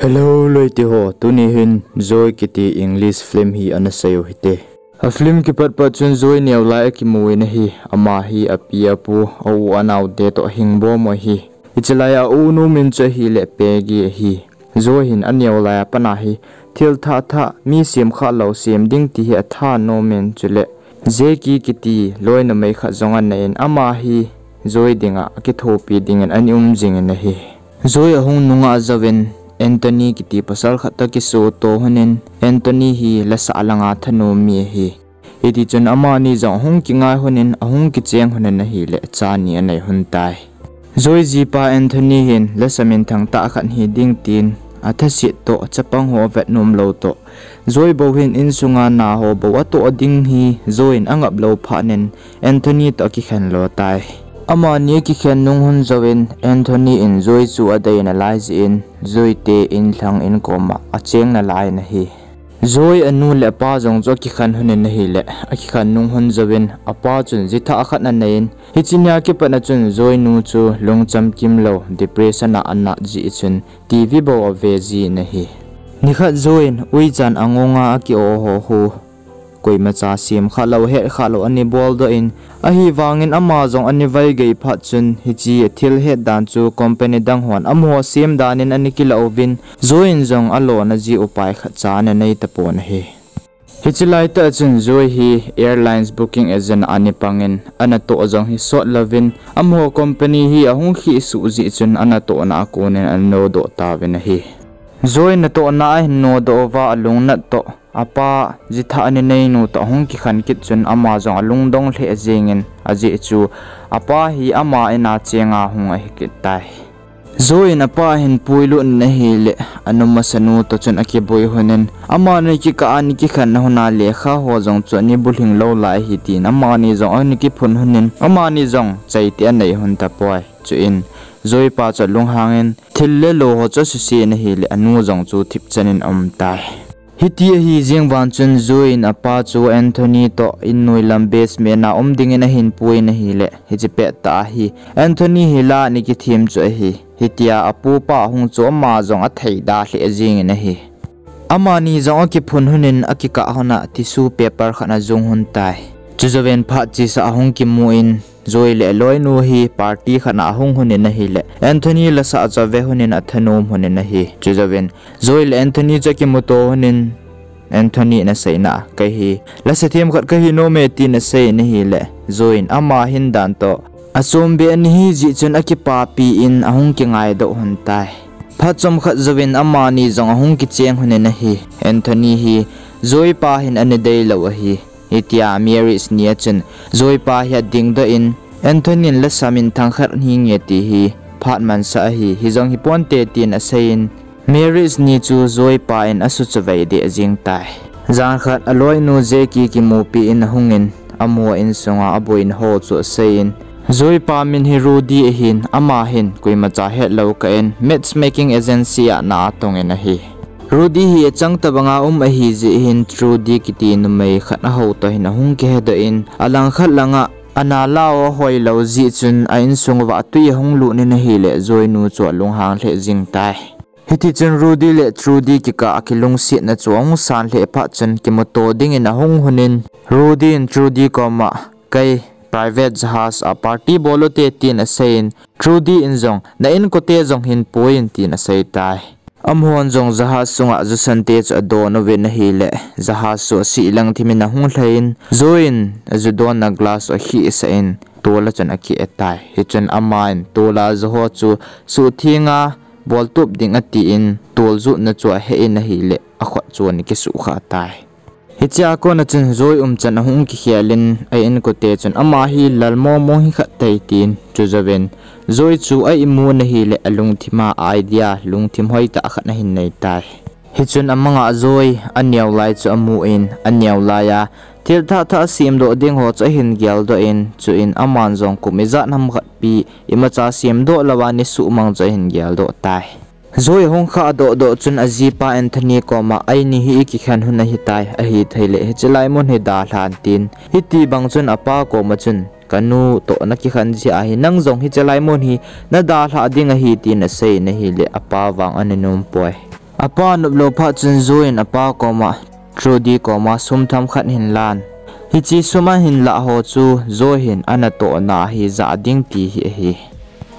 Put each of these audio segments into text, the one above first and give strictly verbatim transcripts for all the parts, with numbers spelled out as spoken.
Hello, loite ho, tuni hin Joy kiti English film hi ana sei u hite. A film kipat pat chun Joy neo lai akimu in ahi, ama hi api apu, a u anao te toh ahing bom u ahi. Hiche lai a unu min chu ahile Peggy ahi. Joy hin aneo lai a pat a hi thil thah thah, mi sem kha lou sem ding ti hi atha nom in, chule Jackie kiti loi numei khat jong anei in, ama hi Joy dinga akithopi dingin ana um jing in ahi. Joy ahung nunga jouvin Anthony kiti pasal khat toh kisuto hon in, Anthony hi lasah langa thanom mi ahi. Hiti chun amani jong ahung kingai hon in, ahung kicheng hon in ahile cha ni anei hon tai. Joy jipa Anthony hin lasa minthang tah khat hi ding tin athasit toh chapang ho avet nom lou toh, Joy bou hin insunga na ho bou atoh ding hi Joy in angap lou phat in Anthony toh akikhen lo tai. Amani akikhen nung hon jouvin Anthony in Joy chu adei nalai jeh in Joy te inlhang in koma acheng nalai in ahi. Joy anu le apa jong chu akikhen hon in ahile, akikhen nung hon jouvin apa chun jitha khat anei in, hiche nia kipat a chun Joy nu chu lungcham kim lou, depression a anat jeh chun T V bou ave jin ahi. Nikhat Joy in uichan angonga aki-o ho khu koimacha sem kha lou, het kha lou ana boldoh in, ahivangin ama jong ana vaigei phat chun hiche thil het dan chu company dang hon amaho sem dan in ana kilah uvin, Joy in jong alona jeh upai khatcha ana nei tapon ahi. Hiche laitah chun Joy hi airlines booking agent a ana pang in, anatoh jong hi sot louvin, amaho company hi ahung khehsuh jeh chun anatohna a kon in ana nodoh tauvin ahi. Joy natohna ahin nodoh uva alungnat toh, apa jitha ana neinu toh ahung kikhen kit chun ama jong alungdong lheh jeng in, ajeh chu apa hi ama in a chenga hung ahi kit tai. Joy in apa ahin puilut in ahile, anu masanu toh chun akiboi hon in, amani kikah a ana kikhenna hon a lekha ho jong chu ana bulhing lou lai ahi tin amani jong ana kiphun hon in, amani jong chaiti anei hon tapoi. Chuin Joy pa chu alunghang in, thil le lo ho chu asuse in ahile, anu jong chu thipchan in aum tai. Hiti ahi jeng vang chun Joy in apa chu Anthony toh in noi lam basement a um dingin ahin pui in ahile, hiche pettah a hi Anthony hi la ana kithem chu ahi. Hitia apupa ahung chu ama jong atheida lheh jeng in ahi. Amani jong akiphun hon in akikah hon a tissue paper khat ajung hon tai. Chujouvin phat chesa ahung kimu in, Joy le aloinu hi party khat a ahung hon in ahile, Anthony lasah chu ave hon in athanom hon in ahi. Chujouvin Joy le Anthony chu akimuto hon in, Anthony in aseina, kei hi lasa themkhat kahi nome tin asei in ahile, Joy in ama hin dan toh achom be ana hi jeh chun akipapi in ahung kingaidoh hon tai. Phat chomkhat jouvin amani jong ahung kicheng hon in ahi. Anthony hi Joy pa hin ana deilou ahi. Hitia marriage ni a chun Joy pa hi adingdoh in, Anthony in lasa minthang khat hi nge ti hi phat mansa ahi, hijong hiponte tin asei in, marriage ni chu Joy pa in asuchuvei deh jeng tai. Jan khat aloinu Jackie kimupi in ahung in, amaho insunga aboina ho chu asei in, Joy pa min hi Rudy ahin, ama hin koimacha hetlou kah in matchmaking agency a na atong in ahi. Rudy hi achang tobanga um ahi jeh hin Trudy kiti numei khat ahoutoh hin ahung kihedoh in, alangkhat langa ana lao ahoilou jeh chun a insung uva twi ahung lut in ahile, Joy nu chu alunghang lheh jeng tai. Hitichun Rudy le Trudy kikah a kilungsetna chu ahung san lheh phat chun kimuto dingin ahung hon in, Rudy in Trudy koma, kei private jahaz a party bol ute tin asei in, Trudy in jong, na inkote jong hin pui in tin asei tai. Amahon jong jahaz sunga jusante chu adon uvin ahile, jahaz chu asih lang thimin ahung lhai in, Joy in ajudonna glass chu akhihsah in, tol a chun aki-e tai. Hichun aman tol a ju ho chu suhthenga boltup ding atin, tol jutna chu ahe in ahile, akhut chu ana kisuhkhah tai. Hichea kona chun Joy umchan ahung kikhel in, a inkote chun ama hi lal mongmong hi khat tai tin, chujouvin Joy chu a imu in ahile, alungthima idea lungthim hoitah khat ahin nei tai. Hichun amanga Joy aneo lai chu amu in, aneo lai a thil thah thah asemdoh ding ho chu ahin geldoh in, chuin aman jong kum ijat ham khat pi imacha semdoh louva ni suhmang chu ahin geldoh tai. Joy ahung khahdoh doh chun ajipa Anthony koma, eini hi ikikhen hun ahitai, ahithei le hiche lai mun hi dalhan tin. Hiti bang chun apa koma chun, kanu toh nakikhen jeh ahi, nang jong hiche lai mun hi nadalhah ding ahi tin asei in ahile, apa vang ana nompoi. Apa nop lou phat chun Joe in apa koma, Trudy koma sum themkhat hin lan. Hiche sum ahin lah ho chu Joe hin anatohna a hi jah ding ti hi ahi.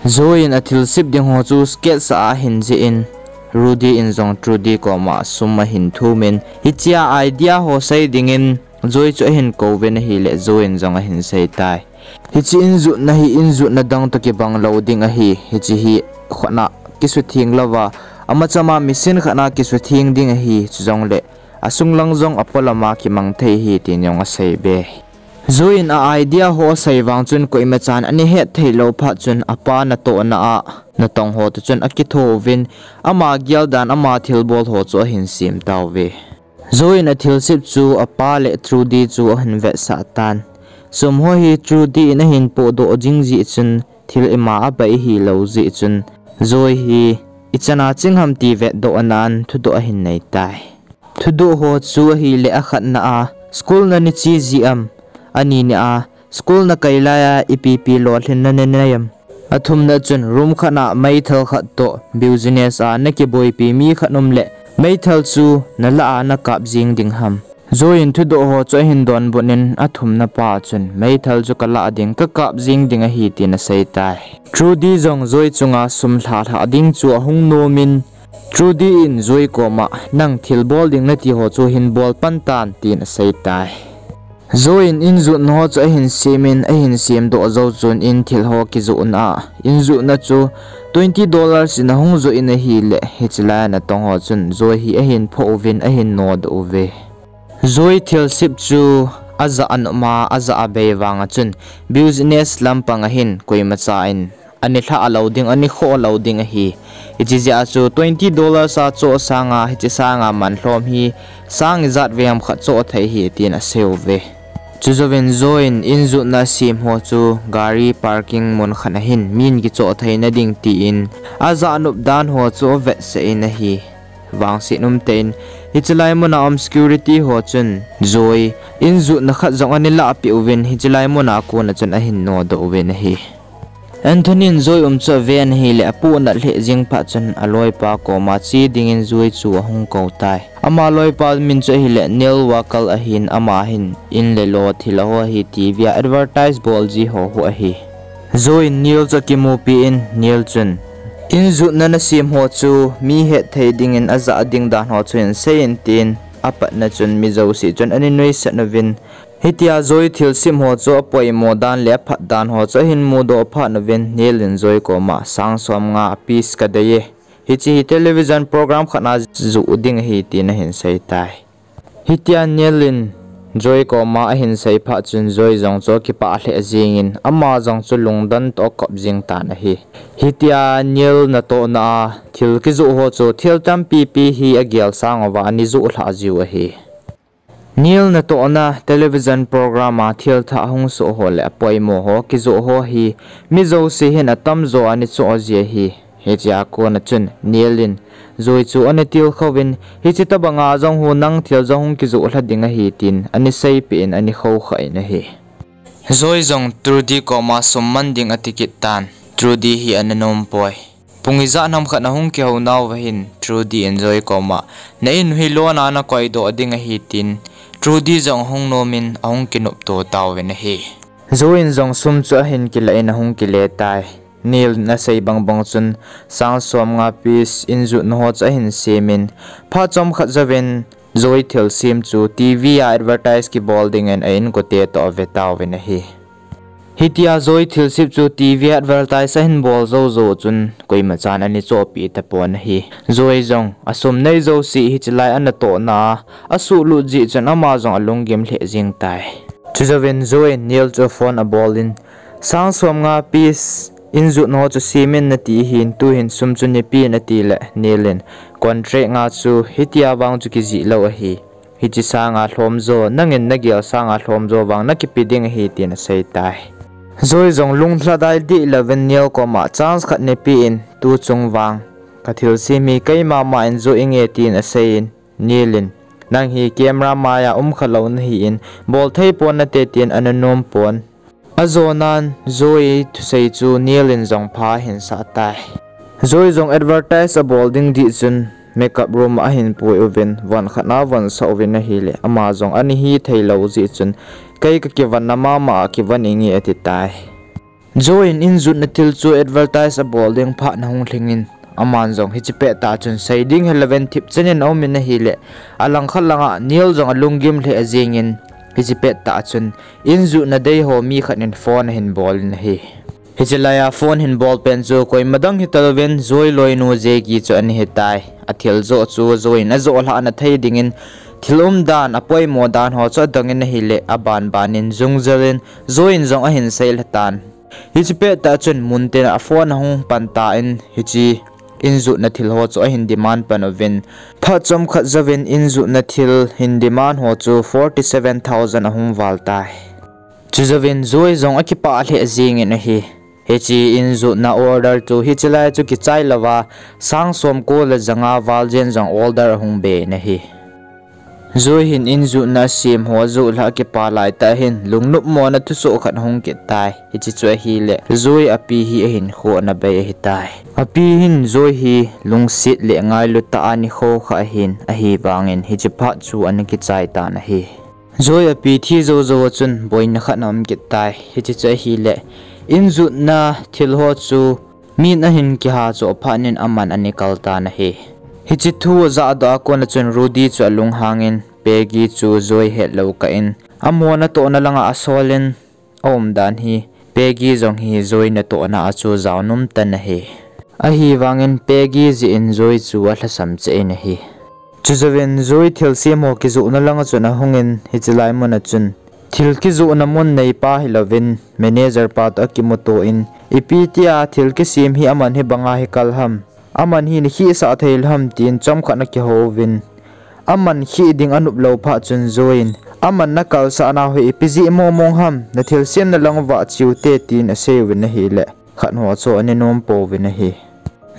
Joe in athilsep ding ho chu sketch a ahin jih in, Trudy in jong Trudy koma sum ahin thum in, hichea idea ho sei dingin Joe chu ahin kouvin ahile Joe in jong ahin sei tai. Hiche injotna hi injotna dang toh kibang lou ding ahi. Hiche hi khut a kisutheng louva, amachama machine khat a kisutheng ding ahi, chujongle asunglang jong apolam a kimang thei ahi, tin jong asei be. Joe in a idea ho asei vang chun koimachan ana het thei lou phat chun apa natohna a natong ho toh chun akitho uvin, ama gel dan ama thilbol ho chu ahin sem tauve. Joe in athilsep chu apa le Trudy chu ahin vetsah tan. Sum ho hi Trudy in ahin pohdoh jing jeh chun thil ima abai hilou jeh chun Joe hi ichan a ching ham ti vetdoh nan thudoh ahin nei tai. Thudoh ho chu ahile akhatna a, school nana che ji am? Anina a, school nakai laiya ipi ipi lolhinna nanei am? Athumna chun room khat a meithal khat toh business a nakiboipi mi khat um le meithal chu nalah a nakap jeng ding ham? Joe in thudoh ho chu ahin donbut in athumna pa chun meithal chu kalah ding, kakap jeng ding ahi, tin asei tai. Trudy jong Joe chunga sum lha lha ding chu ahung nom in, Trudy in Joe koma, nang thilbol ding nati ho chu hin bol pan tan, tin asei tai. Joe in injotna ho chu ahin sem in, ahin semdoh jou chun in thil ho kijohna a, injotna chu twenty dollars in ahung joh in ahile, hiche laiya natong ho chun Joe hi ahin phoh uvin ahin nodoh uve. Joe thilsep chu ajah anop a, ajah abei vanga chun business lampang a hin koimacha in ana lhah lou ding, ana khoh lou ding ahi. Hiche jeh a chu twenty dollars a choh sanga hiche sanga man lhom hi sang ijat vei ham khat choh thei ahi, tin asei uve. Chujouvin Joe in injotna sem ho chu gari parking mun khat a hin min kichoh theina ding tin ajah nop dan ho chu avetsah in ahi. Vangset umtah in hiche lai muna um security ho chun Joe injotna khat jong ana lahpeh uvin hiche lai muna kona chun ahin nodoh uvin ahi. Anthony in Joe um chu aven ahile apohnat lheh jeng phat chun aloipa koma che dingin Joe chu ahung kou tai. Ama loipa min chu ahile Neil Wackel ahin, ama hin in le lo thil ho hi TV a advertise bol ji ho hu ahi. Joe in Neil chu akimupi in Neil chun, injotna nasem ho chu mi het thei dingin ajah ding dan ho chu hin sei in, tin apatna chun mi jouse chun ana nuisat uvin, hitia Joe thilsem ho chu apoimo dan le aphat dan ho chu ahin mudoh phat uvin Neil in Joe koma, sang somnga piece kadei e, hiche hi television program khat a joh ding ahi, tin ahin sei tai. Hitia Neil in Joe koma ahin sei phat chun Joe jong chu akipah lheh jengin ama jong chu lungdon toh akop jeng tan ahi. Hitia Neil natohna a thil kijoh ho chu thil tampipi hi agel sang uva ana joh lhah jiu ahi. Neil natohna television program a thil thah hung soh ho le apoimo ho kijoh ho hi mi jouse hin atamjo ana choh ji ahi. Hichea kona chun Neil in Joe chu ana tilkhouvin, hiche tobanga jong hu nang thil jong hung kijoh lha ding ahi, tin ana seipeh in ana khoukhah in ahi. Joe jong Trudy koma sum man ding ati kit tan. Trudy hi ana nom poi. Pung ijat ham khat ahung kihou nauva hin Trudy in Joe koma, na in u hi loan a nakoidoh ding ahi, tin Trudy jong ahung nom in ahung kinopto tauvin ahi. Joe in jong sum chu ahin kilah in ahung kile tai. Neil in asei bangbang chun sang somnga piece injotna ho chu ahin semin, phat chomkhat jouvin Joe thilsem chu TV a advertise kibol dingin a inkote toh ave tauvin ahi. Hitia Joe thilsem chu TV advertise ahin bol jou jou chun koimachan ana chohpeh tapon ahi. Joe jong asum nei jouse hiche lai anatohna a asuhlut jeh chun ama jong alunggim lheh jeng tai. Chujouvin Joe in Neil chu phone abol in, sang somnga piece injotna ho chu semin nati ahin, tuhin sum chu neipeh in atile, Neil in, contract a chu hitia vang chu kijih lou ahi. Hiche sanga lhomjo, nangin nagel sanga lhomjo vang nakipe ding ahi, tin asei tai. Joe jong lunglhadai deh louvin Neil koma chance khat neipeh in, tuchung vang kathilsem hi keima ma in joh inge, tin aseiyin, Neil in, nang hi camera maiya umkhalou nahin, bolthei pon nate, tin ana nom pon. Ajonan Joe thusei chu Neil in jong pha ahin sah tai. Joe jong advertise abol ding dih chun makeup room a ahin pui uvin, von khat a von sah uvin ahile, ama jong ana hi thei lou jeh chun, kei ka kivan na mama a kivan inge ati tai. Joe in injutna thil chu advertise abol ding phat na hung lhingin, aman jong hiche pettah chun sei ding helouvin thipchen in aumin ahile, alangkhat langa Neil jong alunggim lheh jengin, hiche pettah chun injutna dei ho mi khat in phone ahin bol in ahi. Hiche laiya phone hin bol pen chu koima dang hitalouvin Joe loinu Jackie chu ana hitai. Athil joh chu Joe in ajoh lhah na thei dingin thil umdan, apoimo dan ho chu adongin ahile, abanbanin jungjalin Joe in jong ahin seilha tan. Hiche pettah chun muntina phone ahung pan tan, hiche injutna thil ho chu ahin demand pan uvin, phat chomkhat jouvin injutna thil hin demand ho chu forty seven thousand ahung val tai. Chujouvin Joe jong akipah lheh jengin ahi. Hiche injutna order chu hiche lai chu kichai louva, sang somko le janga val jen jong order ahung be in ahi. Joe hin injutna sem ho ajoh lhah akipa laitah hin lungnopmona thusoh khat ahung kit tai. Hiche chu ahile, Joe api hi ahinkho ana bei ahitai. Api hin Joe hi lungset le ngailu tah a ana khoukhah ahin, ahivangin hiche phat chu ana kichai tan ahi. Joe api thi jou jou a chun boina khat ana um kit tai. Hiche chu ahile, injutna thil ho chu min ahin kiha choh phat in aman ana kal tan ahi. Hiche thu ajahdoh a kona chun Rudy chu alunghangin, Peggy chu Joe hetlou kah in, amaho natohna langa asolin aumdan hi, Peggy jong hi Joe natohna a chu jao nom tan ahi. Ahivangin Peggy jeh in Joe chu alhasam cheh in ahi. Chujouvin Joe thilsem ho kijohna langa chun ahungin, hiche lai muna chun thil kijohna mun neipa hilouvin manager pa toh akimuto in, ipi tia thil kisem hi aman hi banga hi kal ham, aman hi nakhehsah thei lou ham tin chomkhat ana kihouvin, aman kheh ding anop lou phat chun Joe in, aman nakalsah nau hi ipi jeh mongmong ham, nathilsemna lang uva cheute tin aseiuvin ahile, khat ho chu ana nom pouvin ahi.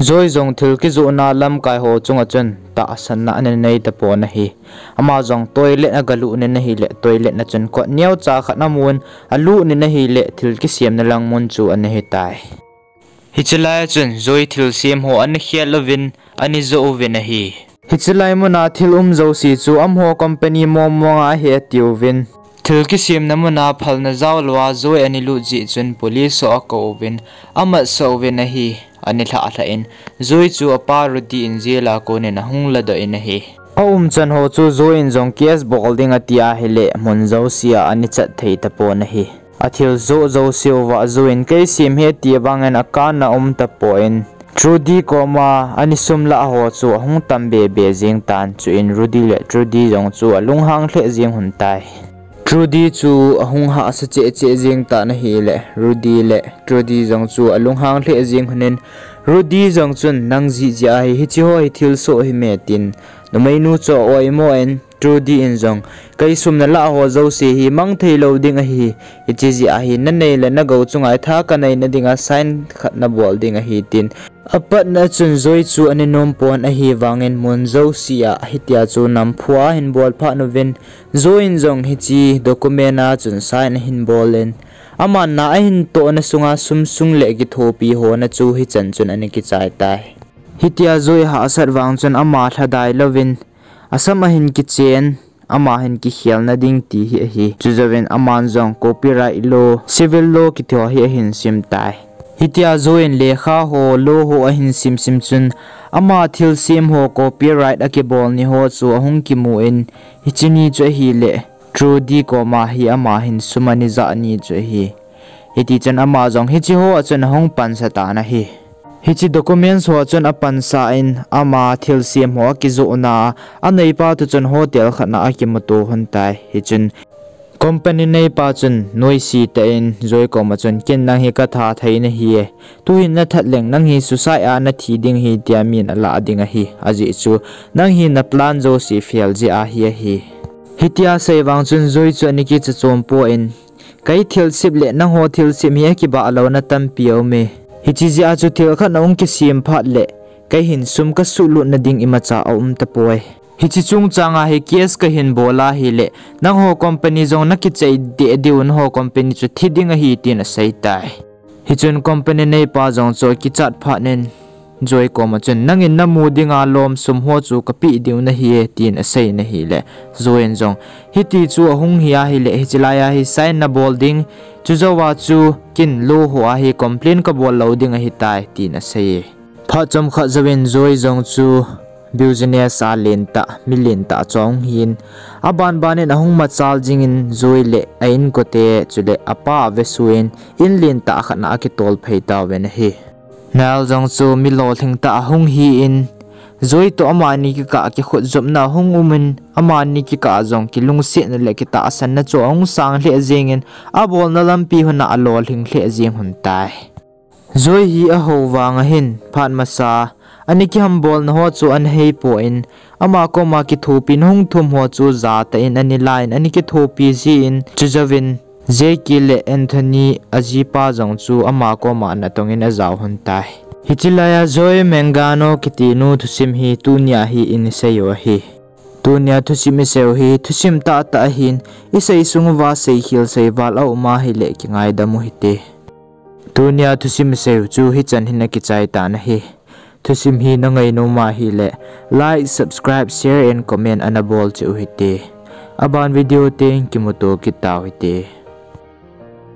Joe jong thil kijohna lamkai ho chunga chun tahsanna ana nei tapon ahi. Ama jong toilet agalut in ahile, toilet na chun kot neocha khat amun, alut in ahile, thil kisemna lang mun chu ana hitai. Hiche lai chun Joe thilsem ho ana khel uvin, ana joh uvin ahi. Hiche lai muna thil um jouse chu amaho company mongmonga ahi atiuvin, thil kisemna muna phalna jaolouva Joe ana lut jeh chun police ho akouvin, amatsah uvin ahi. Ana lhahlhah in, Joe chu apa Rudy in jail a konin ahung ladoh in ahi. Aumchan ho chu Joe in jong case bol ding ati ahile, mun jouse a ana chat thei tapon ahi. Athil joh jouse uva Joe in kei sem hi ati vangin akanna um tapon, Trudy koma ana sum lah ho chu ahung tam bebe jeng tan, chuin Rudy le Trudy jong chu alunghang lheh jeng lhon tai. Trudy chu ahung hahsa cheh cheh jeng tan ahile, Rudy le Trudy jong chu alunghang lheh jeng lhonin, Rudy jong chun nang jeh jeh a hi hiche ho hi thilsoh hi me tin, numeinu chu a-oimo in, Trudy in jong, kei sum nalah ho jouse hi mang thei lou ding ahi, hiche jeh a hi nanei le nagou chunga tha kaneina dinga sign khat nabol ding ahi tin, apatna chun Joe chu ana nom pon ahivangin mun jouse a hitia chu namphu a ahin bol phat uvin, Joe in jong hiche document a chun sign ahin bol in, aman na ahin tohna sunga sum sung le kithopi hona chu hichan chun ana kichai tai. Hitia Joe hahsat vang chun ama lhadai louvin, asam ahin kichen, ama hin kikhelna ding ti hi ahi. Chujouvin aman jong copyright law, civil law kiti ho hi ahin sim tai. Hitia Joe in lekha ho, law ho ahin sim sim chun, ama thilsem ho copyright akibol ni ho chu ahung kimu in, hiche ni chu ahile, Trudy koma hi ama hin sum ana jah ni chu ahi. Hitichun ama jong hiche ho a chun ahung pansa tan ahi. Hiche documents ho a chun apansa in ama thilsem ho akijohna a, aneipa toh chun hotel khat na akimuto lhon tai. Hichun company neipa chun noise tah in Joe koma chun, ken nang hi katha thei nahi e. Tuhin nathat leng nang hi suicide a nathi ding ahi tia min alah ding ahi. Ajeh chu nang hi na plan jouse fail jeh ahi ahi. Hitia asei vang chun Joe chu ana kicha chom pon, kei thilsem le nangho thilsem hi akibah louna tampi aume. Hiche jeh a chu thil khat na hung kisem phat le, kei hin sum kasuhlutna ding imacha aum tapoi. Hiche chungchanga hi case kahin bol ahile, nangho company jong nakichai deh diu, nangho company chu thi ding ahi tin asei tai. Hichun company neipa jong chu akichat phat in, Joy koma chun, nangin namu dinga lom sum ho chu kapeh diu nahi e, tin asei in ahile, Joy in jong, hiti chu ahung hi ahile, hiche laiya hi sign nabol ding, chujouva chu kin lo ho a hi complain kabol lou ding ahitai, tin asei e. Phat chomkhat jouvin Joy jong chu business a lentah, mi lentah chu ahung hin, abanbanin ahung machal jingin Joy le a inkote chule apa avesuin in lentah khat na akitol phei tauvin ahi. Nal jong chu mi lolhing tah ahung hi in, Joy toh amani kikah kikhut jopna ahung umin, amani kikah a jong kilungsetna le kitahsanna chu ahung sang lheh jengin, abolna lampi hon a alolhing lheh jeng lhon tai. Joy hi ahou vang ahin, phat masa, ani kihambolna ho chu ana heipon, ama koma kithopina hung thum ho chu jatah in ani lan, ani kithopi jin, chujouvin, Jackie le Anthony ajipa jong chu ama koma natongin ajao lhon tai. Hiche laiya Joy Mangano kiti nu thusim hi tunia hi isei u ahi. Tunia thusim isei u hi thusim tahtah ahin, isei sung uva seikhel seival aum ahile kingaidam u hite. Tunia thusim isei u chu hichan hin akichai tan ahi. Thusim hi nangai nom ahile, like, subscribe, share and comment ana bol cheh u hite. Aban video teng kimuto kit tau hite.